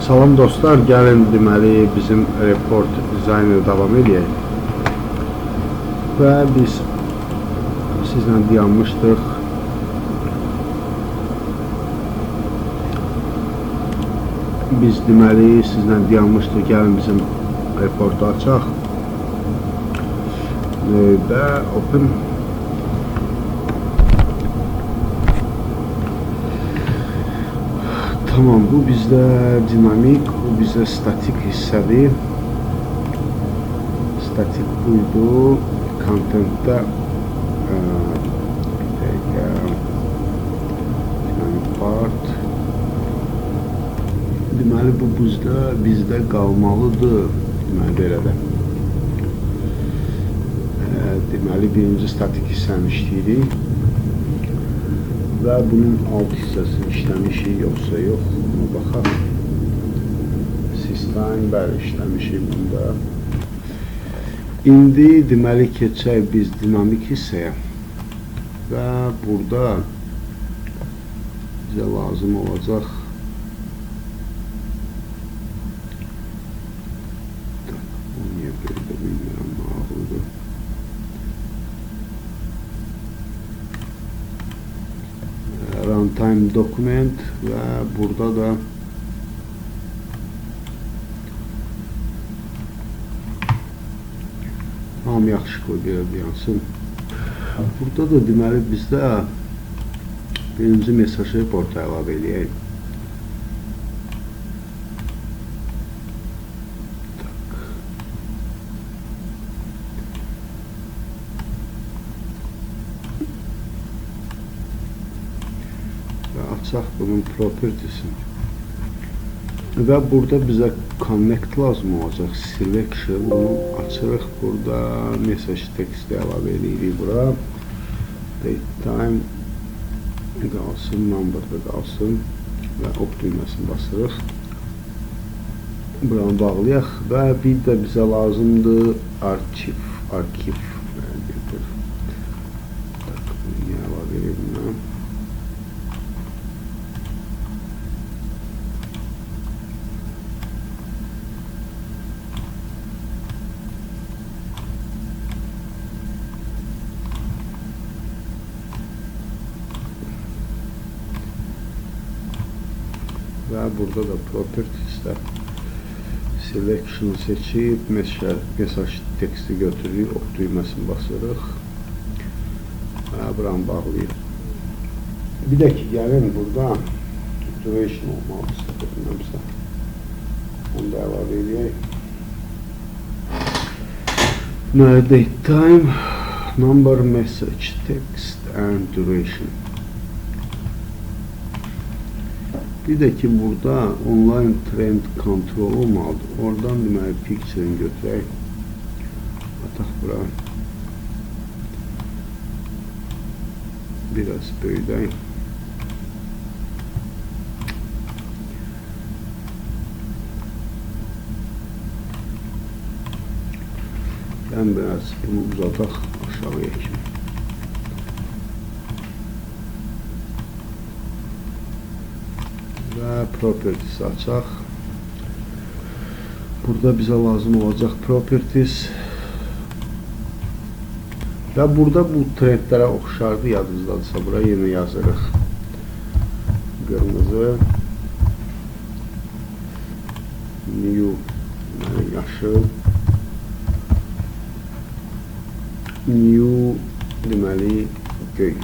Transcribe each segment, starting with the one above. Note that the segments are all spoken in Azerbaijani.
Salam dostlar, gəlin deməli bizim report dizaynı davam eləyək. Və biz sizlə dayanmışdıq. Biz deməli sizlə dayanmışdıq. Gəlin bizim reportu açaq. Və open. Tamam, bu bizdə dinamik, bu bizdə statik hissədir. Statik buydu. Content'də bir dəqiqə, dinamik part. Deməli bu bizdə qalmalıdır. Deməli belə də. Deməli birinci statik hissəni işləyirik. Və bunun alt hissəsini işləmişik, yoxsa yox, buna baxaq. System, bəli, işləmişik bunda. İndi deməli keçək biz dinamik hissəyə. Və burada bizə lazım olacaq. Bu niyə belə də bilmirəm, maraqlıdır. Runtime document və burada da tam yaxşı qoy belə dayansın. Burada da deməli bizdə birinci mesaj reportu əlavə eləyək. Açaq bunun propertiesini. Və burada bizə connect lazım olacaq. Selection, bunu açırıq. Burada message text əlavə edirik bura. Date time qalsın, number da qalsın və ok düyməsini basırıq. Buranı bağlayaq və bir də bizə lazımdır arxiv. Arxiv. Bunu niyə əlavə edeyim mən? Və burada da properties'də selection seçib mesaj teksti götürürük, ok düyməsini basırıq və buranı bağlayırıq. Bir də ki, gəlin burada duration olmalı, səhv etmirəmsə. Onu da əlavə eləyək. Date time, number, message, text and duration. Bir də ki, burada online trend control olmalıdır. Oradan deməli picture-ni götürək. Ataq bura. Biraz böyüdək. Mən biraz bunu uzadaq aşağıya kimi. Və properties açaq. Burada bizə lazım olacaq properties. Və burada bu trendlərə oxşardı, yadınızdadırsa bura yenə yazırıq. Qırmızı, new, yaşıl, new, deməli, göy.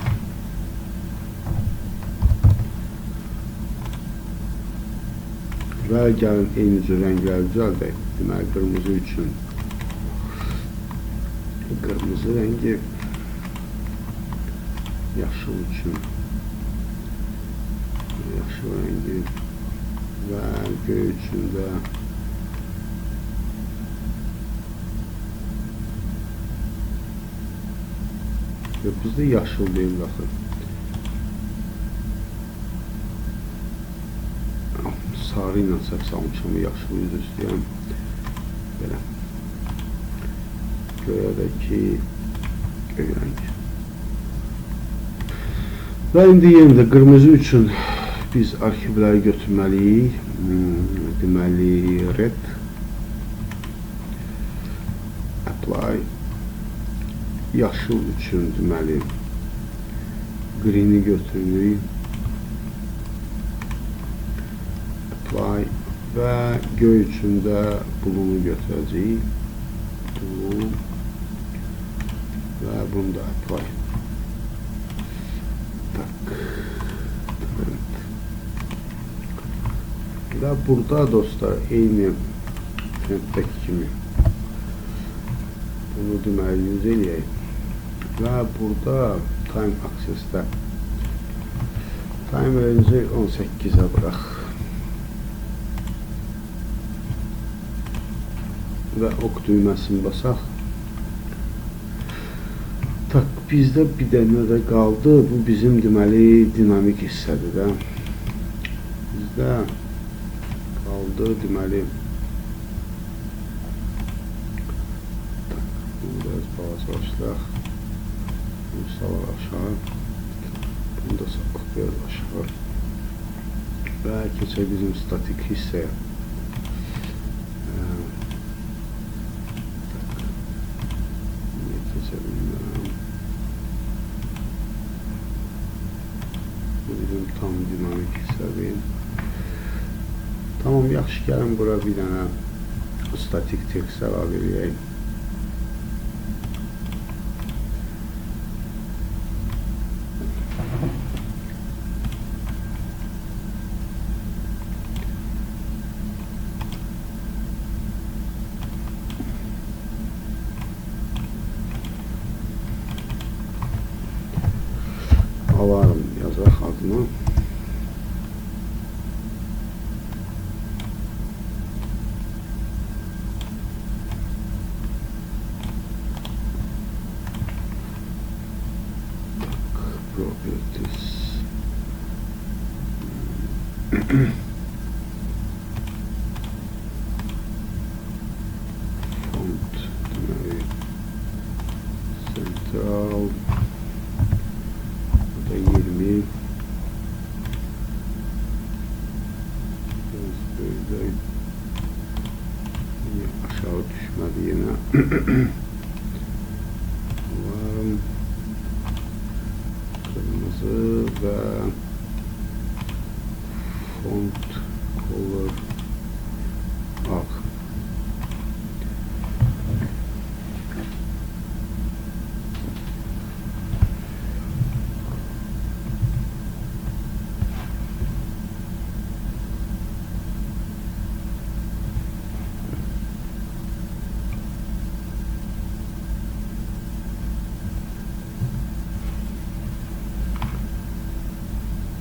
Və gəlin eyni cür rəngləri düzəldək. Deməli, qırmızı üçün qırmızı rəngi, yaşıl üçün yaşıl rəngi və göy üçün də yox, bizdə yaşıl deyil axı. Sarı ilə səhv salmışam, yaşıl üzr istəyirəm. Belə. Göyə də ki, göy rəngi. Və indi yenə də qırmızı üçün Biz arxivləri götürməliyik. Deməli, red, apply, yaşıl üçün deməli, green-i götürürük, apply və göy üçün də blue-nu götürəcəyik, blue və bunu da apply. Tak, trend. Və burada dostlar, eyni trenddəki kimi bunu deməli 100 eləyək və burada time access-də time range-i 18-ə bıraq və ok düyməsini basaq. Tak, bizdə bir dənə də qaldı. Bu bizim deməli dinamik hissədir də. Bizdə qaldı deməli. Tak, bunu biraz balacalaşdıraq. Bunu salaq aşağı. Bunu da salaq biraz aşağı. Və keçək bizim statik hissəyə. Tak, niyə keçə bilmirəm. Bu bizim tam dinamik hissədir. Tamam, yaxşı, gəlin bura bir dənə statik tekst əlavə eləyək. Alarm yazaq adını. Properties. Font deməli central. Bu da 20. Biraz böyle aşağı düşmədi yenə. Alarm kırmızı və font color ağ.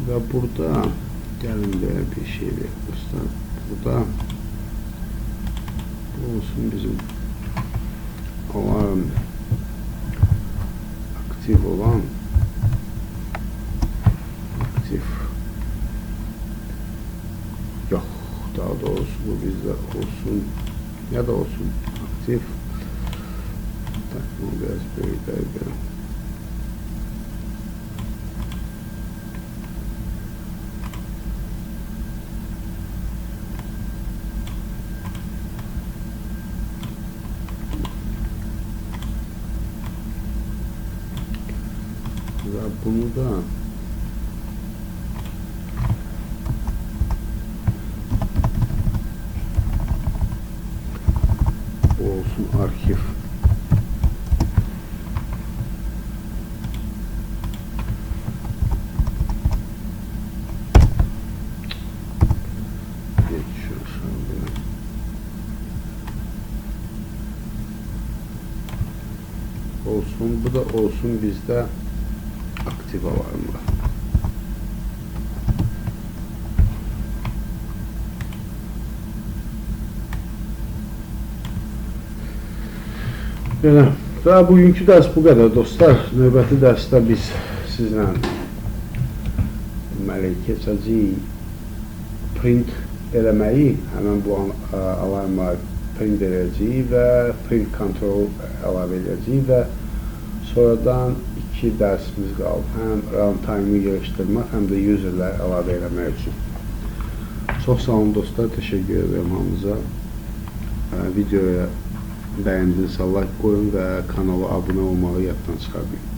Və burada gəlin belə bir şey verək dostlar. Burada bu olsun bizim alarm aktiv olan aktiv yox, daha doğrusu bu bizdə olsun ya da olsun aktiv. Tak, bunu biraz böyüdək belə. Və bunu da bu olsun arxiv. Olsun, bu da olsun bizdə aktiv alarmlar. Belə. Və bugünkü dərs bu qədər dostlar. Növbəti dərsdə biz sizlə deməli keçəcəyik print eləməyi, həmən bu alarma print eləyəcəyik və print control əlavə eləyəcəyik və sonradan İki dərsimiz qalıb. Həm runtime-ı yığışdırmaq, həm də userləri əlavə eləmək üçün. Çox sağ olun dostlar, təşəkkür edirəm hamınıza. Videoya bəyəndinizsə like qoyun və kanala abunə olmağı yaddan çıxarmayın.